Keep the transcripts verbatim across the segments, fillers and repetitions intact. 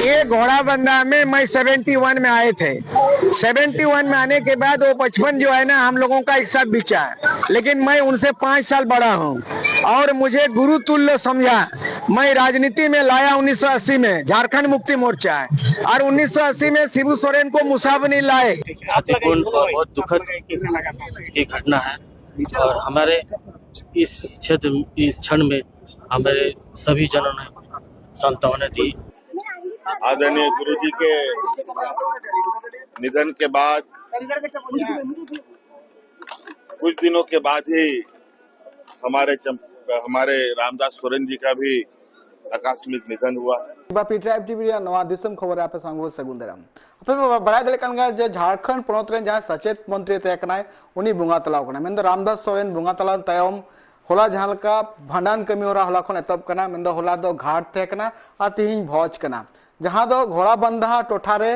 ये घोड़ाबंदा में मैं सेवेंटी वन में आए थे। सेवेंटी वन में आने के बाद वो बचपन जो है ना, हम लोगों का एक साथ बीता है, लेकिन मैं उनसे पाँच साल बड़ा हूँ। और मुझे गुरु तुल्य समझा। मैं राजनीति में लाया उन्नीस सौ अस्सी में, झारखंड मुक्ति मोर्चा है, और उन्नीस सौ अस्सी में शिबू सोरेन को मुसाबनी लाए। क्षतिपूर्ण और बहुत दुखद की घटना है, और हमारे इस क्षेत्र, इस क्षण में हमारे सभी जनों ने सांत्वना दी। आदरणीय गुरु जी के निधन के बाद कुछ दिनों के बाद ही हमारे चम-, हमारे रामदास सोरेन जी का भी आकस्मिक निधन हुआ है। ᱵᱟᱯᱤ ᱴᱨᱟᱭᱤᱵᱽ ᱴᱤᱵᱷᱤ ᱨᱮᱭᱟᱜ ᱱᱚᱣᱟ ᱫᱤᱥᱚᱢ ᱠᱷᱚᱵᱚᱨ ᱨᱮ ᱟᱯᱮ ᱥᱟᱶ ᱥᱟᱹᱜᱩᱱ ᱫᱟᱨᱟᱢ᱾ ᱟᱯᱮ ᱯᱮ ᱵᱟᱲᱟᱭ ᱫᱟᱲᱮᱭᱟᱜ ᱠᱟᱱ ᱜᱮᱭᱟ ᱡᱮ ᱡᱷᱟᱲᱠᱷᱚᱸᱰ ᱯᱚᱱᱚᱛ ᱨᱮᱱ ᱡᱟᱦᱟᱸᱭ ᱥᱮᱪᱮᱫ ᱢᱚᱱᱛᱨᱤ ᱛᱟᱦᱮᱸ ᱠᱟᱱᱟᱭ, ᱩᱱᱤ ᱵᱚᱸᱜᱟ ᱛᱟᱞᱟᱣ ᱠᱟᱱᱟᱭ᱾ ᱢᱮᱱᱫᱚ ᱨᱟᱢᱫᱟᱥ ᱥᱚᱨᱮᱱ ᱵᱚᱸᱜᱟ ᱛᱟᱞᱟ ᱛᱟᱭᱚᱢ ᱦᱚᱞᱟ ᱡᱟᱦᱟᱸ ᱞᱮᱠᱟ ᱵᱷᱟᱸᱰᱟᱱ ᱠᱟᱹᱢᱤ ᱦᱚᱨᱟ ᱦᱚᱞᱟ ᱠᱷᱚᱱ ᱮᱛᱚᱦᱚᱵ ᱠᱟᱱᱟ, ᱢᱮᱱᱫᱚ ᱦᱚᱞᱟ ᱫᱚ ᱜᱷᱟᱴ ᱛᱟᱦᱮᱸ ᱠᱟᱱᱟ ᱟᱨ ᱛᱤᱦᱤᱧ ᱵᱷᱚᱡᱽ ᱠᱟᱱᱟ᱾ ᱡᱟᱦᱟᱸ ᱫᱚ ᱜᱷᱳᱲᱟᱵᱟᱱᱫᱷᱟ ᱴᱚᱴᱷᱟ ᱨᱮ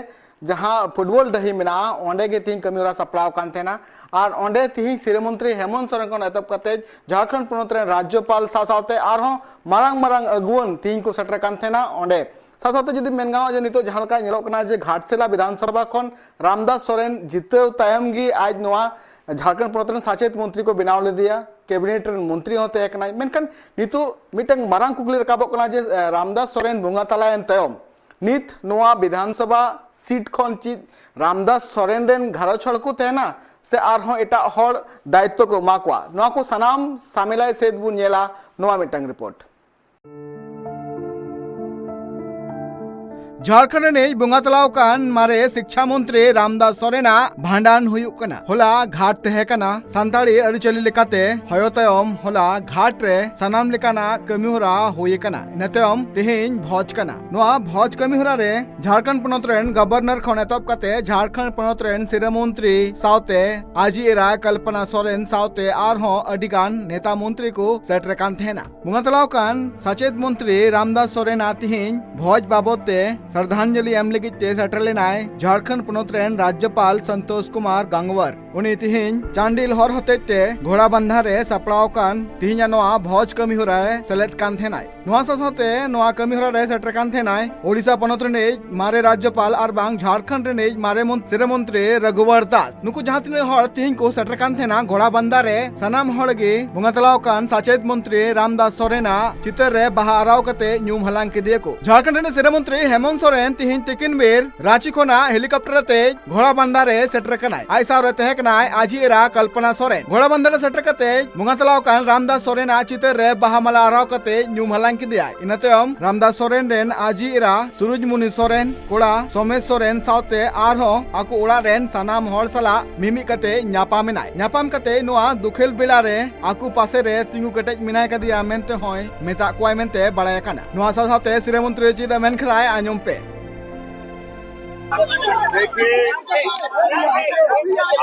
ᱡᱟᱦᱟᱸ ᱯᱷᱩᱴᱵᱚᱞ ᱰᱟᱹᱦᱤ ᱢᱮᱱᱟᱜᱼᱟ, ᱚᱸᱰᱮ ᱜᱮ ᱛᱤᱦᱤᱧ ᱠᱟᱹᱢᱤ ᱦᱚᱨᱟ ᱥᱟᱯᱲᱟᱣ ᱠᱟᱱ ᱛᱟᱦᱮᱱᱟ᱾ ᱟᱨ ᱚᱸᱰᱮ ᱛᱤᱦᱤᱧ ᱥᱤᱨᱟᱹ ᱢᱚᱱᱛᱨᱤ ᱦᱮᱢᱚᱱᱛ ᱥᱚᱨᱮᱱ ᱠᱷᱚᱱ ᱮᱛᱚᱦᱚᱵ ᱠᱟᱛᱮ ᱡᱷᱟᱲᱠᱷᱚᱸᱰ ᱯᱚᱱᱚᱛ ᱨᱮᱱ ᱨᱟᱡᱽᱡᱚᱯᱟᱞ ᱥᱟᱶ ᱥᱟᱶᱛᱮ ᱟᱨᱦᱚᱸ ᱢᱟᱨᱟᱝ ᱢᱟᱨᱟᱝ ᱟᱹᱜᱩᱣᱟᱹᱱ ᱛᱤᱦᱤᱧ ᱠᱚ ᱥᱮᱴᱮᱨ ᱠᱟᱱ ᱛᱟᱦᱮᱱᱟ ᱚᱸᱰᱮ᱾ ᱥᱟᱶ ᱥᱟᱶᱛᱮ ᱡᱩᱫᱤ ᱢᱮᱱ ᱜᱟᱱᱚᱜᱼᱟ ᱡᱮ ᱱᱤᱛᱚᱜ ᱡᱟᱦᱟᱸ ᱞᱮᱠᱟ ᱧᱮᱞᱚᱜ ᱠᱟᱱᱟ ᱡᱮ ᱜᱷᱟᱴᱥᱤᱞᱟ ᱵᱤᱫᱷᱟᱱ ᱥᱚᱵᱷᱟ ᱠᱷᱚᱱ ᱨᱟᱢᱫᱟᱥ ᱥᱚᱨᱮᱱ ᱡᱤᱛᱟᱹᱣ ᱛᱟᱭᱚᱢ ᱜᱮ ᱟᱡ ᱱᱚᱣᱟ ᱡᱷᱟᱲᱠᱷᱚᱸᱰ ᱯᱚᱱᱚᱛ ᱨᱮᱱ ᱥᱮᱪᱮᱫ ᱢᱚᱱᱛᱨᱤ ᱠᱚ ᱵᱮᱱᱟᱣ ᱞᱮᱫᱮᱭᱟ, ᱠᱮᱵᱤᱱᱮᱴ ᱨᱮᱱ ᱢᱚᱱᱛᱨᱤ ᱦᱚᱸ ᱛᱟᱦᱮᱸ ᱠᱟᱱᱟᱭ᱾ ᱢᱮᱱᱠᱷᱟᱱ ᱱᱤᱛᱚᱜ ᱢᱤᱫᱴᱟᱝ ᱢᱟᱨᱟᱝ ᱠᱩᱠᱞᱤ ᱨᱟᱠᱟᱵᱚᱜ ᱠᱟᱱᱟ ᱡᱮ, ᱮ, ᱨᱟᱢᱫᱟᱥ ᱥᱚᱨᱮᱱ ᱵᱚᱸᱜᱟ ᱛᱟᱞᱟᱭᱮᱱ ᱛᱟᱭᱚᱢ ᱱᱤᱛ ᱱᱚᱣᱟ ᱵᱤᱫᱷᱟᱱ ᱥᱚᱵᱷᱟ ᱥᱤᱴ ᱠᱷᱚᱱ ᱪᱮᱫ ᱨᱟᱢᱫᱟᱥ ᱥᱚᱨᱮᱱ ᱨᱮᱱ ᱜᱷᱟᱨᱚᱸᱡᱽ ᱦᱚᱲ ᱠᱚ ᱛᱟᱦᱮᱱᱟ ᱥᱮ ᱟᱨᱦᱚᱸ ᱮᱴᱟᱜ ᱦᱚᱲ ᱫᱟᱭᱤᱛᱛᱚ ᱠᱚ ᱮᱢᱟ ᱠᱚᱣᱟ? ᱱᱚᱣᱟ ᱠᱚ ᱥᱟᱱᱟᱢ ᱥᱟᱢᱮᱞᱟᱭ ᱥᱮᱫ ᱵᱚᱱ ᱧᱮᱞᱟ ᱱᱚᱣᱟ ᱢᱤᱫᱴᱟᱝ ᱨᱤᱯᱳᱨᱴ᱾ ᱡᱷᱟᱲᱠᱷᱚᱸᱰ ᱨᱤᱱᱤᱡ ᱵᱚᱸᱜᱟ ᱛᱟᱞᱟᱣ ᱠᱟᱱ ᱢᱟᱨᱮ ᱥᱤᱠᱪᱷᱟ ᱢᱚᱱᱛᱨᱤ ᱨᱟᱢᱫᱟᱥ ᱥᱚᱨᱮᱱᱟᱜ ᱵᱷᱟᱸᱰᱟᱱ ᱦᱩᱭᱩᱜ ᱠᱟᱱᱟ᱾ ᱦᱚᱞᱟ ᱜᱷᱟᱴ ᱛᱟᱦᱮᱸ ᱠᱟᱱᱟ᱾ ᱥᱟᱱᱛᱟᱲᱤ ᱟᱹᱨᱤᱪᱟᱹᱞᱤ ᱞᱮᱠᱟᱛᱮ ᱦᱚᱭᱚ ᱛᱟᱭᱚᱢ ᱦᱚᱞᱟ ᱜᱷᱟᱴ ᱨᱮ ᱥᱟᱱᱟᱢ ᱞᱮᱠᱟᱱᱟᱜ ᱠᱟᱹᱢᱤ ᱦᱚᱨᱟ ᱦᱩᱭ ᱟᱠᱟᱱᱟ᱾ ᱤᱱᱟᱹ ᱛᱟᱭᱚᱢ ᱛᱮᱦᱮᱧ ᱵᱷᱚᱡᱽ ᱠᱟᱱᱟ᱾ ᱱᱚᱣᱟ ᱵᱷᱚᱡᱽ ᱠᱟᱹᱢᱤ ᱦᱚᱨᱟ ᱨᱮ ᱡᱷᱟᱲᱠᱷᱚᱸᱰ ᱯᱚᱱᱚᱛ ᱨᱮᱱ ᱜᱚᱵᱷᱚᱨᱱᱚᱨ ᱠᱷᱚᱱ ᱮᱛᱚᱦᱚᱵ ᱠᱟᱛᱮ ᱡᱷᱟᱲᱠᱷᱚᱸᱰ ᱯᱚᱱᱚᱛ ᱨᱮᱱ ᱥᱤᱨᱟᱹ ᱢᱚᱱᱛᱨᱤ ᱥᱟᱶᱛᱮ ᱟᱡᱤᱡ ᱮᱨᱟ ᱠᱚᱞᱯᱚᱱᱟ ᱥᱚᱨᱮᱱ ᱥᱟᱶᱛᱮ ᱟᱨᱦᱚᱸ ᱟᱹᱰᱤ ᱜᱟᱱ ᱱᱮᱛᱟ ᱢᱚᱱᱛᱨᱤ ᱠᱚ ᱥᱮᱴᱮᱨ ᱟᱠᱟᱱ ᱛᱟᱦᱮᱱᱟ᱾ ᱵᱚᱸᱜᱟ ᱛᱟᱞᱟᱣ ᱠᱟᱱ ᱥᱮᱪᱮᱫ ᱢᱚᱱᱛᱨᱤ ᱨᱟᱢᱫᱟᱥ ᱥᱚᱨᱮᱱᱟᱜ ᱛᱤᱦᱤᱧ ᱵᱷᱚᱡᱽ ᱵᱟᱵᱚᱛ ᱛᱮ ᱥᱨᱟᱫᱷᱟᱧᱡᱚᱞᱤ ᱮᱢ ᱞᱟᱹᱜᱤᱫ ᱛᱮ ᱥᱮᱴᱮᱨ ᱞᱮᱱᱟᱭ ᱡᱷᱟᱲᱠᱷᱚᱸᱰ ᱯᱚᱱᱚᱛ ᱨᱮᱱ ᱨᱟᱡᱽᱡᱚᱯᱟᱞ ᱥᱚᱱᱛᱳᱥ ᱠᱩᱢᱟᱨ ᱜᱟᱝᱣᱟᱨ᱾ ᱩᱱᱤ ᱛᱤᱦᱤᱧ ᱪᱟᱱᱰᱤᱞ ᱦᱚᱨ ᱦᱚᱛᱮᱡ ᱛᱮ ᱜᱷᱚᱲᱟᱵᱟᱱᱫᱷᱟ ᱨᱮ ᱥᱟᱯᱲᱟᱣ ᱟᱠᱟᱱ ᱛᱤᱦᱤᱧᱟᱜ ᱱᱚᱣᱟ ᱵᱷᱚᱡᱽ ᱠᱟᱹᱢᱤ ᱦᱚᱨᱟ ᱨᱮ ᱥᱮᱞᱮᱫ ᱠᱟᱱ ᱛᱟᱦᱮᱱᱟᱭ᱾ ᱱᱚᱣᱟ ᱥᱟᱶ ᱥᱟᱶᱛᱮ ᱱᱚᱣᱟ ᱠᱟᱹᱢᱤ ᱦᱚᱨᱟ ᱨᱮ ᱥᱮᱴᱮᱨ ᱠᱟᱱ ᱛᱟᱦᱮᱱᱟᱭ ᱳᱰᱤᱥᱟ ᱯᱚᱱᱚᱛ ᱨᱤᱱᱤᱡ ᱢᱟᱨᱮ ᱨᱟᱡᱽᱡᱚᱯᱟᱞ ᱟᱨ ᱵᱟᱝ ᱡᱷᱟᱲᱠᱷᱚᱸᱰ ᱨᱤᱱᱤᱡ ᱢᱟᱨᱮ ᱢᱚᱱ-, ᱥᱤᱨᱟᱹ ᱢᱚᱱᱛᱨᱤ ᱨᱟᱜᱷᱩᱵᱚᱨ ᱫᱟᱥ᱾ ᱱᱩᱠᱩ ᱡᱟᱦᱟᱸ ᱛᱤᱱᱟᱹᱜ ᱦᱚᱲ ᱛᱤᱦᱤᱧ ᱠᱚ ᱥᱮᱴᱮᱨ ᱠᱟᱱ ᱛᱟᱦᱮᱱᱟ ᱜᱷᱚᱲᱟᱵᱟᱱᱫᱷᱟ ᱨᱮ, ᱥᱟᱱᱟᱢ ᱦᱚᱲ ᱜᱮ ᱵᱚᱸᱜᱟ ᱛᱟᱞᱟᱣ ᱟᱠᱟᱱ ᱥᱟᱪᱮᱛ ᱢᱚᱱᱛᱨᱤ ᱨᱟᱢᱫᱟᱥ ᱥᱚᱨᱮᱱᱟᱜ ᱪᱤᱛᱟᱹᱨ ᱨᱮ ᱵᱟᱦᱟ ᱟᱨᱟᱣ ᱠᱟᱛᱮ ᱧᱩᱢ ᱦᱟᱞᱟᱝ ᱠᱮᱫᱮᱭᱟ ᱠᱚ᱾ ᱡᱷᱟᱲᱠᱷᱚᱸᱰ ᱨᱤᱱᱤᱡ ᱥᱤᱨᱟᱹ ᱢᱚᱱᱛᱨᱤ ᱦᱮᱢᱚᱱᱛ ᱥᱚᱨᱮᱱ ᱛᱤᱦᱤᱧ ᱛᱤᱠᱤᱱ ᱵᱮᱨ ᱨᱟᱸᱪᱤ ᱠᱷᱚᱱᱟᱜ ᱦᱮᱞᱤᱠᱚᱯᱴᱟᱨ ᱟᱛᱮ ᱜᱷᱚᱲᱟᱵᱟᱱᱫᱷᱟ ᱨᱮ ᱥᱮᱴᱮᱨ ᱠᱟᱱᱟᱭ᱾ ᱟᱡ ᱥᱟᱶ ᱨᱮ ᱛᱟᱦᱮᱸ ᱠᱟᱱᱟᱭ ᱟᱡᱤᱡ ᱮᱨᱟ ᱠᱚᱞᱯᱚᱱᱟ ᱥᱚᱨᱮᱱ᱾ ᱜᱷᱚᱲᱟᱵᱟᱱᱫᱷᱟ ᱨᱮ ᱥᱮᱴᱮᱨ ᱠᱟᱛᱮ ᱵᱚᱸᱜᱟ ᱛᱟᱞᱟᱣ ᱟᱠᱟᱱ ᱨᱟᱢᱫᱟᱥ ᱥᱚᱨᱮᱱᱟᱜ ᱪᱤᱛᱟᱹᱨ ᱨᱮ ᱵᱟᱦᱟ ᱢᱟᱞᱟ ᱟᱨᱟᱣ ᱠᱟᱛᱮ ᱧᱩᱢ ᱦᱟᱞᱟᱝ ᱠᱮᱫᱮᱭᱟᱭ᱾ ᱤᱱᱟᱹ ᱛᱟᱭᱚᱢ ᱨᱟᱢᱫᱟᱥ ᱥᱚᱨᱮᱱ ᱨᱮᱱ ᱟᱡᱤᱡ ᱮᱨᱟ ᱥᱩᱨᱩᱡᱽᱢᱩᱱᱤ ᱥᱚᱨᱮᱱ, ᱠᱚᱲᱟ ᱥᱚᱢᱮᱛ ᱥᱚᱨᱮᱱ ᱥᱟᱶᱛᱮ ᱟᱨᱦᱚᱸ ᱟᱠᱚ ᱚᱲᱟᱜ ᱨᱮᱱ ᱥᱟᱱᱟᱢ ᱦᱚᱲ ᱥᱟᱞᱟᱜ ᱢᱤᱢᱤᱫ ᱠᱟᱛᱮ ᱧᱟᱯᱟᱢ ᱮᱱᱟᱭ᱾ ᱧᱟᱯᱟᱢ ᱠᱟᱛᱮ ᱱᱚᱣᱟ ᱫᱩᱠᱷᱮᱞ ᱵᱮᱲᱟ ᱨᱮ ᱟᱠᱚ ᱯᱟᱥᱮ ᱨᱮ ᱛᱤᱸᱜᱩ ᱠᱮᱴᱮᱡ ᱢᱮᱱᱟᱭ ᱠᱟᱫᱮᱭᱟ ᱢᱮᱱᱛᱮ ᱦᱚᱸᱭ ᱢᱮᱛᱟᱜ ᱠᱚᱣᱟᱭ ᱢᱮᱱᱛᱮ ᱵᱟᱲᱟᱭ ᱟᱠᱟᱱᱟ᱾ ᱱᱚᱣᱟ ᱥᱟᱶ ᱥᱟᱶᱛᱮ ᱥᱤᱨᱟᱹ ᱢᱚᱱᱛᱨᱤ ᱪᱮᱫ ᱮ ᱢᱮᱱ ᱠᱟᱫᱟᱭ, ᱟᱸᱡᱚᱢ ᱯᱮ᱾ देखिए,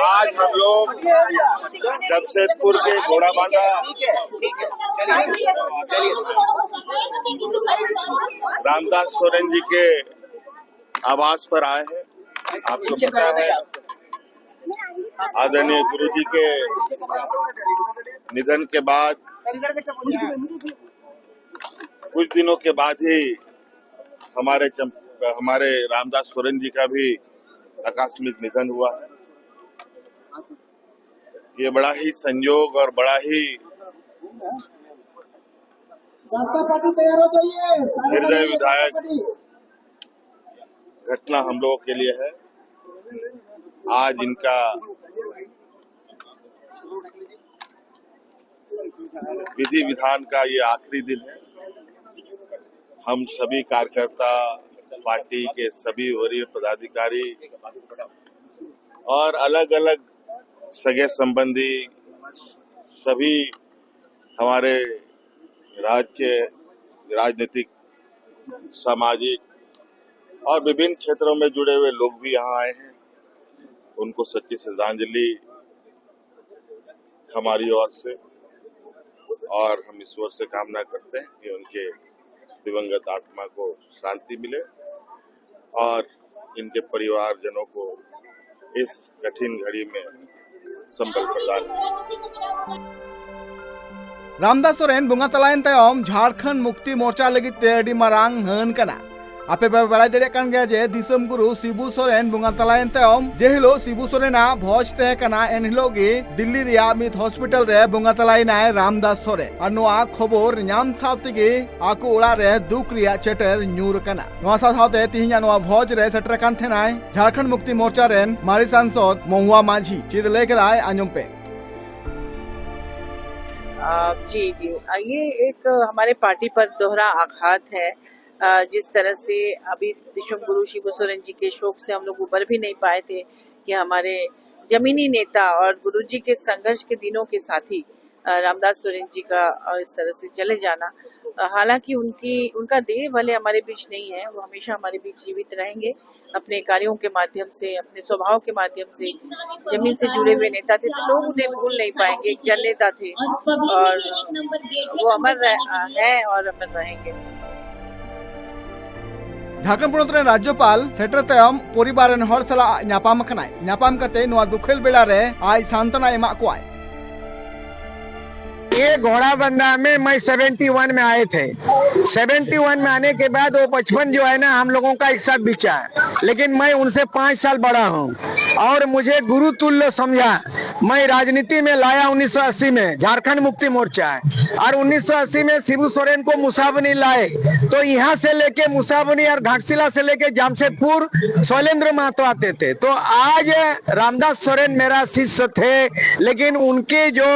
आज हम लोग जमशेदपुर के घोड़ाबांधा रामदास सोरेन जी के आवास पर आए हैं। आपको पता है, आदरणीय गुरु जी के निधन के बाद कुछ दिनों के बाद ही हमारे चम-, हमारे रामदास सोरेन जी का भी आकस्मिक निधन हुआ है। ये बड़ा ही संयोग और बड़ा ही हृदय विदारक घटना हम लोगों के लिए है। आज इनका विधि विधान का ये आखिरी दिन है। हम सभी कार्यकर्ता, पार्टी के सभी वरीय पदाधिकारी और अलग-अलग सगे संबंधी, सभी हमारे राज्य के राजनीतिक, सामाजिक और विभिन्न क्षेत्रों में जुड़े हुए लोग भी यहाँ आए हैं। उनको सच्ची श्रद्धांजलि हमारी ओर से, और हम ईश्वर से कामना करते हैं कि उनके दिवंगत आत्मा को शांति मिले और इनके परिवारजनों को इस कठिन घड़ी में ᱥᱚᱢᱵᱚᱞ ᱯᱨᱚᱫᱟᱱ᱾ ᱨᱟᱢᱫᱟᱥ ᱥᱚᱨᱮᱱ ᱵᱚᱸᱜᱟ ᱛᱟᱞᱟᱭᱮᱱ ᱛᱟᱭᱚᱢ ᱡᱷᱟᱲᱠᱷᱚᱸᱰ ᱢᱩᱠᱛᱤ ᱢᱳᱨᱪᱟ ᱞᱟᱹᱜᱤᱫ ᱛᱮ ᱟᱹᱰᱤ ᱢᱟᱨᱟᱝ ᱦᱟᱹᱱ ᱠᱟᱱᱟ᱾ ᱟᱯᱮ ᱯᱮ ᱵᱟᱲᱟᱭ ᱫᱟᱲᱮᱭᱟᱜ ᱠᱟᱱ ᱜᱮᱭᱟ ᱡᱮ ᱫᱤᱥᱚᱢ ᱜᱩᱨᱩ ᱥᱤᱵᱩ ᱥᱚᱨᱮᱱ ᱵᱚᱸᱜᱟ ᱛᱟᱞᱟᱭᱮᱱ ᱛᱟᱭᱚᱢ ᱡᱮ ᱦᱤᱞᱳᱜ ᱥᱤᱵᱩ ᱥᱚᱨᱮᱱᱟᱜ ᱵᱷᱚᱡᱽ ᱛᱟᱦᱮᱸ ᱠᱟᱱᱟ, ᱮᱱ ᱦᱤᱞᱳᱜ ᱜᱮ ᱫᱤᱞᱞᱤ ᱨᱮᱭᱟᱜ ᱢᱤᱫ ᱦᱚᱥᱯᱤᱴᱟᱞ ᱨᱮ ᱵᱚᱸᱜᱟ ᱛᱟᱞᱟᱭᱮᱱᱟᱭ ᱨᱟᱢᱫᱟᱥ ᱥᱚᱨᱮᱱ᱾ ᱟᱨ ᱱᱚᱣᱟ ᱠᱷᱚᱵᱚᱨ ᱧᱟᱢ ᱥᱟᱶ ᱛᱮᱜᱮ ᱟᱠᱚ ᱚᱲᱟᱜ ᱨᱮ ᱫᱩᱠ ᱨᱮᱭᱟᱜ ᱪᱮᱴᱮᱨ ᱧᱩᱨ ᱟᱠᱟᱱᱟ᱾ ᱱᱚᱣᱟ ᱥᱟᱶ ᱥᱟᱶᱛᱮ ᱛᱤᱦᱤᱧᱟᱜ ᱱᱚᱣᱟ ᱵᱷᱚᱡᱽ ᱨᱮ ᱥᱮᱴᱮᱨ ᱟᱠᱟᱱ ᱛᱟᱦᱮᱱᱟᱭ ᱡᱷᱟᱲᱠᱷᱚᱸᱰ ᱢᱩᱠᱛᱤ ᱢᱳᱨᱪᱟ ᱨᱮᱱ ᱢᱟᱨᱮ ᱥᱟᱝᱥᱚᱫ ᱢᱚᱦᱩᱣᱟ ᱢᱟᱹᱡᱷᱤ᱾ ᱪᱮᱫ ᱞᱟᱹᱭ ᱠᱮᱫᱟᱭ, ᱟᱸᱡᱚᱢ ᱯᱮ᱾ अ, जी जी। अ, ये एक हमारे पार्टी पर दोहरा आघात है। अ, जिस तरह से अभी दिशम गुरु शिबू सोरेन जी के शोक से हम लोग उबर भी नहीं पाए थे कि हमारे जमीनी नेता और गुरु जी के संघर्ष के दिनों के साथी अ, रामदास सोरेन जी का अ, इस तरह से चले जाना। अ, हालांकि उनकी उनका देह भले हमारे बीच नहीं है, वो हमेशा हमारे बीच जीवित रहेंगे। अपने कार्यों के माध्यम से, अपने स्वभाव के माध्यम से जमीन से जुड़े हुए नेता थे, तो लोग उन्हें भूल नहीं पाएंगे। एक जननेता थे और वो अमर रह, हैं और अमर रहेंगे। ᱡᱷᱟᱲᱠᱷᱚᱸᱰ ᱯᱚᱱᱚᱛ ᱨᱮᱱ ᱨᱟᱡᱽᱡᱚᱯᱟᱞ ᱥᱮᱴᱮᱨ ᱛᱟᱭᱚᱢ ᱯᱚᱨᱤᱵᱟᱨ ᱨᱮᱱ ᱦᱚᱲ ᱥᱟᱞᱟᱜ ᱧᱟᱯᱟᱢ ᱟᱠᱟᱱᱟᱭ᱾ ᱧᱟᱯᱟᱢ ᱠᱟᱛᱮ ᱱᱚᱣᱟ ᱫᱩᱠᱷᱟᱹᱞ ᱵᱮᱲᱟ ᱨᱮ ᱟᱡ ᱥᱟᱱᱛᱚᱱᱟ ᱮᱢᱟᱜ ᱠᱚᱣᱟᱭ᱾ ये घोड़ाबंदा में मैं सेवेंटी वन में आए थे। सेवेंटी वन में आने के बाद वो बचपन जो है ना, हम लोगों का एक साथ बीता है, लेकिन मैं उनसे पाँच साल बड़ा हूँ और मुझे गुरु तुल्य समझा। मैं राजनीति में लाया उन्नीस सौ अस्सी में झारखंड मुक्ति मोर्चा, और उन्नीस सौ अस्सी में शिबू सोरेन को मुसाबनी लाए, तो यहाँ से लेके मुसाबनी और घाटशिला से लेके जमशेदपुर शैलेंद्र महतो आते थे। तो आज रामदास सोरेन मेरा शिष्य थे, लेकिन उनके जो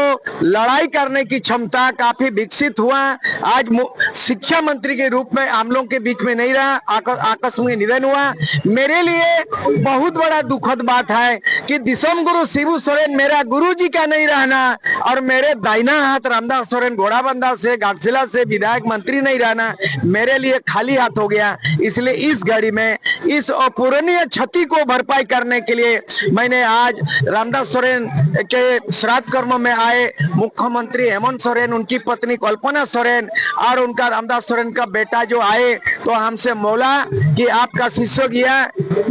लड़ाई करने की क्षमता काफी विकसित हुआ। आज मु-, शिक्षा मंत्री के रूप में हम लोग के बीच में नहीं रहा, आक-, आकस्मिक निधन हुआ। मेरे लिए बहुत बड़ा दुखद बात है कि दिसोम गुरु शिबू सोरेन मेरा गुरु जी का नहीं रहना और मेरे दाहिना हाथ रामदास सोरेन घोड़ाबंदा से, घाटशिला से विधायक मंत्री नहीं रहना मेरे लिए खाली हाथ हो गया। इसलिए इस घड़ी में इस अपूरणीय क्षति को भरपाई करने के लिए मैंने आज रामदास सोरेन के श्राद्ध कर्म में आए मुख्यमंत्री हेमंत सोरेन, उनकी पत्नी कल्पना सोरेन और उनका रामदास सोरेन का बेटा जो आए, तो हमसे बोला कि आपका शिष्य गया,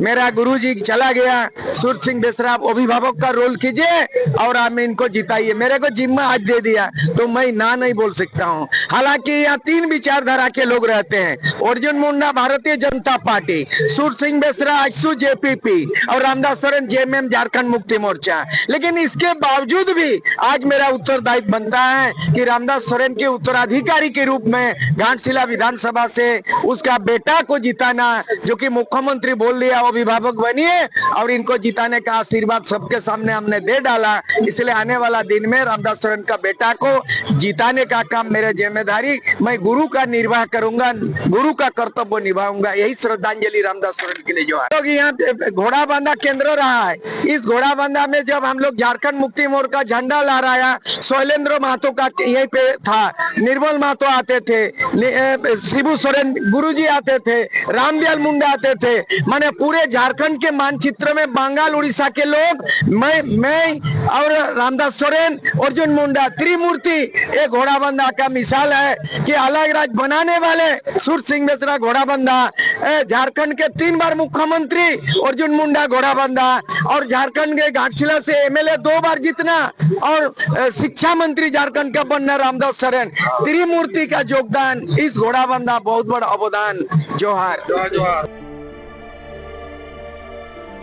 मेरा गुरुजी चला गया, सूर सिंह बेसरा, आप अभिभावक का रोल कीजिए और आप इनको जिताइए। मेरे को जिम्मा आज दे दिया, तो मैं ना नहीं बोल सकता हूँ। हालांकि यहाँ तीन विचारधारा के लोग रहते हैं, अर्जुन मुंडा भारतीय जनता पार्टी, सूर सिंह बेसरा आजसू जेपीपी और रामदास सोरेन जेएमएम झारखंड मुक्ति मोर्चा। लेकिन इसके बावजूद भी आज मेरा उत्तरदायित्व बनता है कि रामदास सोरेन के उत्तराधिकारी के रूप में घाटशिला विधानसभा से उसका बेटा को जिताना, जो कि मुख्यमंत्री बोल दिया, अभिभावक बनिए और इनको जिताने का आशीर्वाद सबके सामने हमने दे डाला। इसलिए आने वाला दिन में रामदास सोरेन का बेटा को जिताने का काम मेरे जिम्मेदारी, मैं गुरु का निर्वाह करूंगा, गुरु का कर्तव्य निभाऊंगा। यही श्रद्धांजलि रामदास सोरेन के लिए। जो है लोग यहाँ पे घोड़ा बांधा केंद्र रहा है, इस घोड़ा बांधा में जब हम लोग झारखंड मुक्ति मोर्चा का झंडा लहराया, शैलेंद्र महतो का यहीं पे था, निर्मल महतो आते थे, नि-, ए, शिबू सोरेन गुरुजी आते थे, रामदयाल मुंडा आते थे, माने पूरे झारखंड के मानचित्र में बंगाल उड़ीसा के लोग, मैं मैं और रामदास सोरेन, अर्जुन मुंडा, त्रिमूर्ति एक घोड़ा बांधा का मिसाल है कि अलग राज्य बनाने वाले सूर सिंह बेसरा घोड़ा बांधा, ए, झारखंड के तीन बार मुख्यमंत्री अर्जुन मुंडा घोड़ा बांधा और झारखंड के घाटशिला से एमएलए दो बार जीतना और, ए, शिक्षा मंत्री झारखंड का बनना रामदास सोरेन, त्रिमूर्ति का योगदान, इस घोड़ा बांधा बहुत बड़ा अवदान। जोहार।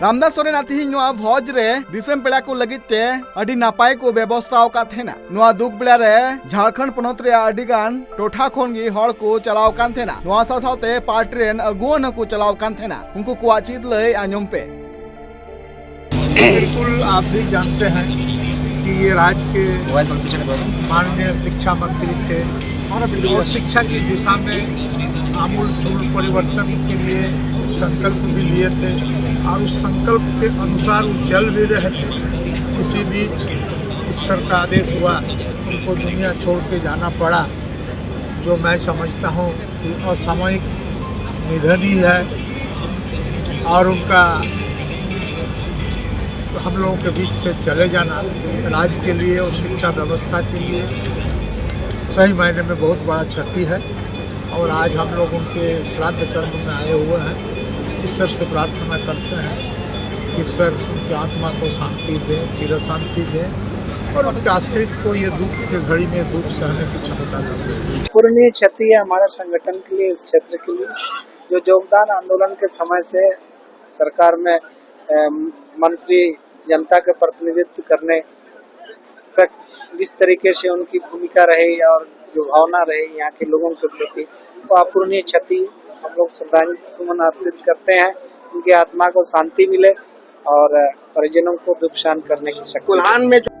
ᱨᱟᱢᱫᱟᱥ ᱥᱚᱨᱮᱱᱟᱜ ᱛᱤᱦᱤᱧ ᱱᱚᱣᱟ ᱵᱷᱚᱡᱽ ᱨᱮ ᱫᱤᱥᱚᱢ ᱯᱮᱲᱟ ᱠᱚ ᱞᱟᱹᱜᱤᱫ ᱛᱮ ᱟᱹᱰᱤ ᱱᱟᱯᱟᱭ ᱠᱚ ᱵᱮᱵᱚᱥᱛᱷᱟ ᱟᱠᱟᱫ ᱛᱟᱦᱮᱱᱟ᱾ ᱱᱚᱣᱟ ᱫᱩᱠ ᱵᱮᱲᱟ ᱨᱮ ᱡᱷᱟᱲᱠᱷᱚᱸᱰ ᱯᱚᱱᱚᱛ ᱨᱮᱭᱟᱜ ᱟᱹᱰᱤ ᱜᱟᱱ ᱴᱚᱴᱷᱟ ᱠᱷᱚᱱ ᱜᱮ ᱦᱚᱲ ᱠᱚ ᱪᱟᱞᱟᱣ ᱟᱠᱟᱱ ᱛᱟᱦᱮᱱᱟ᱾ ᱱᱚᱣᱟ ᱥᱟᱶ ᱥᱟᱶᱛᱮ ᱯᱟᱨᱴᱤ ᱨᱮᱱ ᱟᱹᱜᱩᱣᱟᱹᱱ ᱦᱚᱸᱠᱚ ᱪᱟᱞᱟᱣ ᱟᱠᱟᱱ ᱛᱟᱦᱮᱱᱟ᱾ ᱩᱱᱠᱩ ᱠᱚᱣᱟᱜ ᱪᱮᱫ ᱞᱟᱹᱭ ᱟᱸᱡᱚᱢ ᱯᱮ᱾ बिल्कुल, आप भी जानते हैं कि ये राज्य के माननीय शिक्षा मंत्री थे और शिक्षा की दिशा में आमूल चूल परिवर्तन के लिए संकल्प भी लिए थे और उस संकल्प के अनुसार वो चल भी रहे थे। इसी बीच ईश्वर का आदेश हुआ, उनको दुनिया छोड़ के जाना पड़ा, जो मैं समझता हूँ कि असामयिक निधन ही है और उनका हम लोगों के बीच से चले जाना राज्य के लिए और शिक्षा व्यवस्था के लिए सही मायने में बहुत बड़ा क्षति है। और आज हम लोग उनके श्राद्ध कर्म में आए हुए हैं। ईश्वर से प्रार्थना करते हैं, ईश्वर उनकी आत्मा को शांति दे, चिर शांति दे और उनके आश्रित को ये दुख के घड़ी में दुख सहने की क्षमता दे। पूर्णीय क्षति है हमारे संगठन के लिए, इस क्षेत्र के लिए, जो योगदान आंदोलन के समय से सरकार में, अम, मंत्री जनता का प्रतिनिधित्व करने तक जिस तरीके से उनकी भूमिका रही और जो भावना रही यहाँ के लोगों के प्रति, वो अपूर्णीय क्षति। हम लोग श्रद्धांजलि सुमन अर्पित करते हैं, उनकी आत्मा को शांति मिले और परिजनों को दुख सहन करने की शक्ति मिले।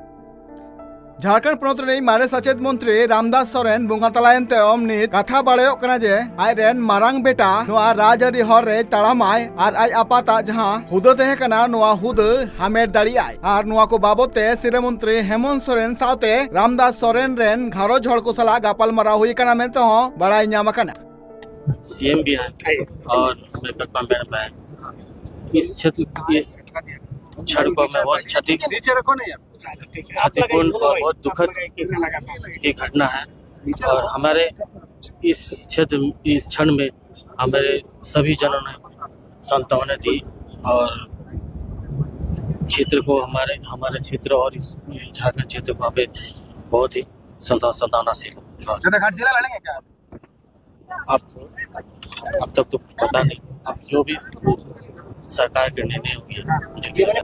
झारखंड ᱯᱚᱱᱚᱛ ᱨᱤᱱᱤᱡ ᱢᱟᱨᱮ ᱥᱮᱪᱮᱫ ᱢᱚᱱᱛᱨᱤ ᱨᱟᱢᱫᱟᱥ ᱥᱚᱨᱮᱱ ᱵᱚᱸᱜᱟ ᱛᱟᱞᱟᱭᱮᱱ ᱛᱟᱭᱚᱢ ᱱᱤᱛ ᱠᱟᱛᱷᱟ ᱵᱟᱲᱟᱭᱚᱜ ᱠᱟᱱᱟ ᱡᱮ ᱟᱡ ᱨᱮᱱ ᱢᱟᱨᱟᱝ ᱵᱮᱴᱟ ᱱᱚᱣᱟ ᱨᱟᱡᱽᱟᱹᱨᱤ ᱦᱚᱨ ᱨᱮ ᱛᱟᱲᱟᱢᱟᱭ ᱟᱨ ᱟᱡ ᱟᱯᱟᱛᱟᱜ ᱡᱟᱦᱟᱸ ᱦᱩᱫᱟᱹ ᱛᱟᱦᱮᱸ ᱠᱟᱱᱟ, ᱱᱚᱣᱟ ᱦᱩᱫᱟᱹ ᱦᱟᱢᱮᱴ ᱫᱟᱲᱮᱭᱟᱜᱼᱟᱭ᱾ ᱟᱨ ᱱᱚᱣᱟ ᱠᱚ ᱵᱟᱵᱚᱛ ᱛᱮ ᱥᱤᱨᱟᱹ ᱢᱚᱱᱛᱨᱤ ᱦᱮᱢᱚᱱᱛ ᱥᱚᱨᱮᱱ ᱥᱟᱶᱛᱮ ᱨᱟᱢᱫᱟᱥ ᱥᱚᱨᱮᱱ ᱨᱮᱱ ᱜᱷᱟᱨᱚᱸᱡᱽ ᱦᱚᱲ ᱠᱚ ᱥᱟᱞᱟᱜ ᱜᱟᱯᱟᱞᱢᱟᱨᱟᱣ ᱦᱩᱭ ᱟᱠᱟᱱᱟ ᱢᱮᱱᱛᱮ ᱦᱚᱸ ᱵᱟᱲᱟᱭ ᱧᱟᱢ ᱟᱠᱟᱱᱟ᱾ सीएम भी हैं और मेरे पापा, मेरे भाई, इस क्षेत्र, इस क्षण को मैं बहुत क्षति, क्षतिपूर्ण और बहुत दुखद की घटना है। और हमारे इस क्षेत्र, इस क्षण में हमारे सभी जनों ने सांत्वना दी और क्षेत्र को, हमारे, हमारे क्षेत्र और इस झारखंड क्षेत्र को हमें बहुत ही संता-, संतावना से आप, अब तक तो पता नहीं, अब जो भी सरकार के निर्णय होंगे, जो भी होगा।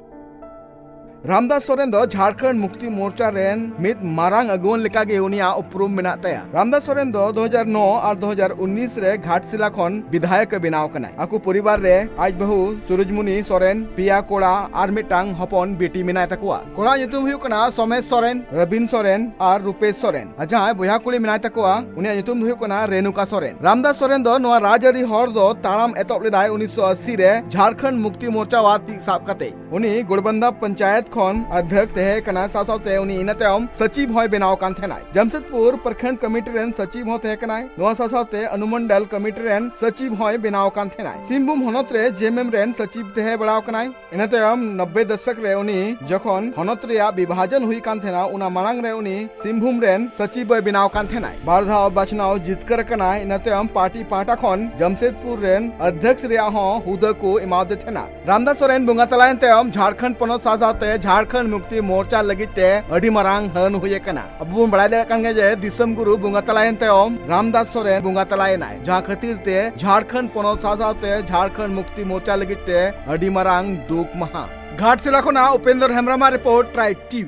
ᱨᱟᱢᱫᱟᱥ ᱥᱚᱨᱮᱱ ᱫᱚ ᱡᱷᱟᱲᱠᱷᱚᱸᱰ ᱢᱩᱠᱛᱤ ᱢᱳᱨᱪᱟ ᱨᱮᱱ ᱢᱤᱫ ᱢᱟᱨᱟᱝ ᱟᱹᱜᱩᱣᱟᱹᱱ ᱞᱮᱠᱟᱜᱮ ᱩᱱᱤᱭᱟᱜ ᱩᱯᱨᱩᱢ ᱢᱮᱱᱟᱜ ᱛᱟᱭᱟ᱾ ᱨᱟᱢᱫᱟᱥ ᱥᱚᱨᱮᱱ ᱫᱚ ᱫᱩ ᱦᱟᱡᱟᱨ ᱱᱚ ᱟᱨ ᱫᱩ ᱦᱟᱡᱟᱨ ᱩᱱᱤᱥ ᱨᱮ ᱜᱷᱟᱴᱥᱤᱞᱟ ᱠᱷᱚᱱ ᱵᱤᱫᱷᱟᱭᱚᱠ ᱮ ᱵᱮᱱᱟᱣ ᱠᱟᱱᱟᱭ᱾ ᱟᱠᱚ ᱯᱚᱨᱤᱵᱟᱨ ᱨᱮ ᱟᱡ ᱵᱟᱹᱦᱩ ᱥᱩᱨᱩᱡᱽᱢᱩᱱᱤ ᱥᱚᱨᱮᱱ, ᱯᱮᱭᱟ ᱠᱚᱲᱟ ᱟᱨ ᱢᱤᱫᱴᱟᱝ ᱦᱚᱯᱚᱱ ᱵᱤᱴᱤ ᱢᱮᱱᱟᱭ ᱛᱟᱠᱚᱣᱟ᱾ ᱠᱚᱲᱟ ᱧᱩᱛᱩᱢ ᱦᱩᱭᱩᱜ ᱠᱟᱱᱟ ᱥᱚᱢᱮᱥ ᱥᱚᱨᱮᱱ, ᱨᱚᱵᱤᱱ ᱥᱚᱨᱮᱱ ᱟᱨ ᱨᱩᱯᱮᱥ ᱥᱚᱨᱮᱱ᱾ ᱟᱨ ᱡᱟᱦᱟᱸᱭ ᱵᱚᱭᱦᱟ ᱠᱩᱲᱤ ᱢᱮᱱᱟᱭ ᱛᱟᱠᱚᱣᱟ, ᱩᱱᱤᱭᱟᱜ ᱧᱩᱛᱩᱢ ᱫᱚ ᱦᱩᱭᱩᱜ ᱠᱟᱱᱟ ᱨᱮᱱᱩᱠᱟ ᱥᱚᱨᱮᱱ᱾ ᱨᱟᱢᱫᱟᱥ ᱥᱚᱨᱮᱱ ᱫᱚ ᱱᱚᱣᱟ ᱨᱟᱡᱽᱟᱹᱨᱤ ᱦᱚᱨ ᱫᱚ ᱛᱟᱲᱟᱢ ᱮᱛᱚᱦᱚᱵ ᱞᱮᱫᱟᱭ ᱩᱱᱤᱥᱥᱚ ᱟᱥᱤ ᱨᱮ ᱡᱷᱟᱲᱠᱷᱚᱸᱰ ᱢᱩᱠᱛᱤ ᱢᱳᱨᱪᱟᱣᱟᱜ ᱛᱤ ᱥᱟᱵ ᱠᱟᱛᱮ᱾ ᱩᱱᱤ ᱜᱳᱲᱵᱟᱱᱫᱟ ᱯᱚᱧᱪᱟᱭᱮᱛ ᱠᱷᱚᱱ ᱚᱫᱷᱭᱚᱠᱥ ᱛᱟᱦᱮᱸ ᱠᱟᱱᱟ, ᱥᱟᱶ ᱥᱟᱶᱛᱮ ᱩᱱᱤ ᱤᱱᱟᱹ ᱛᱟᱭᱚᱢ ᱥᱚᱪᱤᱵ ᱦᱚᱸᱭ ᱵᱮᱱᱟᱣ ᱠᱟᱱ ᱛᱟᱦᱮᱱᱟᱭ᱾ ᱡᱟᱢᱥᱮᱫᱽᱯᱩᱨ ᱯᱨᱚᱠᱷᱚᱸᱰ ᱠᱚᱢᱤᱴᱤ ᱨᱮᱱ ᱥᱚᱪᱤᱵ ᱦᱚᱸ ᱛᱟᱦᱮᱸ ᱠᱟᱱᱟᱭ᱾ ᱱᱚᱣᱟ ᱥᱟᱶ ᱥᱟᱶᱛᱮ ᱚᱱᱩᱢᱚᱱᱰᱚᱞ ᱠᱚᱢᱤᱴᱤ ᱨᱮᱱ ᱥᱚᱪᱤᱵ ᱦᱚᱸᱭ ᱵᱮᱱᱟᱣ ᱠᱟᱱ ᱛᱟᱦᱮᱱᱟᱭ᱾ ᱥᱤᱝᱵᱷᱩᱢ ᱦᱚᱱᱚᱛ ᱨᱮ ᱡᱮ ᱮᱢ ᱮᱢ ᱨᱮᱱ ᱥᱚᱪᱤᱵ ᱛᱟᱦᱮᱸ ᱵᱟᱲᱟᱣ ᱠᱟᱱᱟᱭ᱾ ᱤᱱᱟᱹ ᱛᱟᱭᱚᱢ ᱱᱚᱵᱵᱳᱭ ᱫᱚᱥᱚᱠ ᱨᱮ ᱩᱱᱤ ᱡᱚᱠᱷᱚᱱ ᱦᱚᱱᱚᱛ ᱨᱮᱭᱟᱜ ᱵᱤᱵᱷᱟᱡᱚᱱ ᱦᱩᱭ ᱠᱟᱱ ᱛᱟᱦᱮᱱᱟ, ᱚᱱᱟ ᱢᱟᱲᱟᱝ ᱨᱮ ᱩᱱᱤ ᱥᱤᱝᱵᱷᱩᱢ ᱨᱮᱱ ᱥᱚᱪᱤᱵ ᱮ ᱵᱮᱱᱟᱣ ᱠᱟᱱ ᱛᱟᱦᱮᱱᱟᱭ᱾ ᱵᱟᱨ ᱫᱷᱟᱣ ᱵᱟᱪᱷᱱᱟᱣ ᱡᱤᱛᱠᱟᱹᱨ ᱟᱠᱟᱱᱟᱭ᱾ ᱤᱱᱟᱹ ᱛᱟᱭᱚᱢ ᱯᱟᱨᱴᱤ ᱯᱟᱦᱴᱟ ᱠᱷᱚᱱ ᱡᱟᱢᱥᱮᱫᱽᱯᱩᱨ ᱨᱮᱱ ᱚᱫᱷᱭᱚᱠᱥ ᱨᱮᱭᱟᱜ ᱦᱚᱸ ᱦᱩᱫᱟᱹ ᱠᱚ ᱮᱢᱟᱣᱫᱮ ᱛᱟᱦᱮᱱᱟ᱾ ᱨᱟᱢᱫᱟᱥ ᱥᱚᱨᱮᱱ ᱵᱚᱸᱜᱟ ᱛᱟᱞᱟᱭᱮᱱ ᱛᱟᱭᱚᱢ ᱡᱷᱟᱲᱠᱷᱚᱸᱰ ᱯᱚᱱᱚᱛ ᱥᱟᱶ ᱥᱟᱶᱛᱮ ᱡᱷᱟᱲᱠᱷᱚᱸᱰ ᱢᱩᱠᱛᱤ ᱢᱳᱨᱪᱟ ᱞᱟᱹᱜᱤᱫ ᱛᱮ ᱟᱹᱰᱤ ᱢᱟᱨᱟᱝ ᱦᱟᱹᱱ ᱦᱩᱭ ᱟᱠᱟᱱᱟ᱾ ᱟᱵᱚ ᱵᱚᱱ ᱵᱟᱲᱟᱭ ᱫᱟᱲᱮᱭᱟᱜ ᱠᱟᱱ ᱜᱮᱭᱟ ᱡᱮ ᱫᱤᱥᱚᱢ ᱜᱩᱨᱩ ᱵᱚᱸᱜᱟ ᱛᱟᱞᱟᱭᱮᱱ ᱛᱟᱭᱚᱢ ᱨᱟᱢᱫᱟᱥ ᱥᱚᱨᱮᱱ ᱵᱚᱸᱜᱟ ᱛᱟᱞᱟᱭᱮᱱᱟᱭ, ᱡᱟᱦᱟᱸ ᱠᱷᱟᱹᱛᱤᱨ ᱛᱮ ᱡᱷᱟᱲᱠᱷᱚᱸᱰ ᱯᱚᱱᱚᱛ ᱥᱟᱶ ᱥᱟᱶᱛᱮ ᱡᱷᱟᱲᱠᱷᱚᱸᱰ ᱢᱩᱠᱛᱤ ᱢᱳᱨᱪᱟ ᱞᱟᱹᱜᱤᱫ ᱛᱮ ᱟᱹᱰᱤ ᱢᱟᱨᱟᱝ ᱫᱩᱠ ᱢᱟᱦᱟ᱾ ᱜᱷᱟᱴᱥᱤᱞᱟ ᱠᱷᱚᱱᱟᱜ ᱩᱯᱮᱱᱫᱨ ᱦᱮᱢᱵᱨᱚᱢᱟᱜ ᱨᱤᱯᱳᱨᱴ, ᱴᱨᱟᱭᱤᱵᱽ ᱴᱤᱵᱷᱤ᱾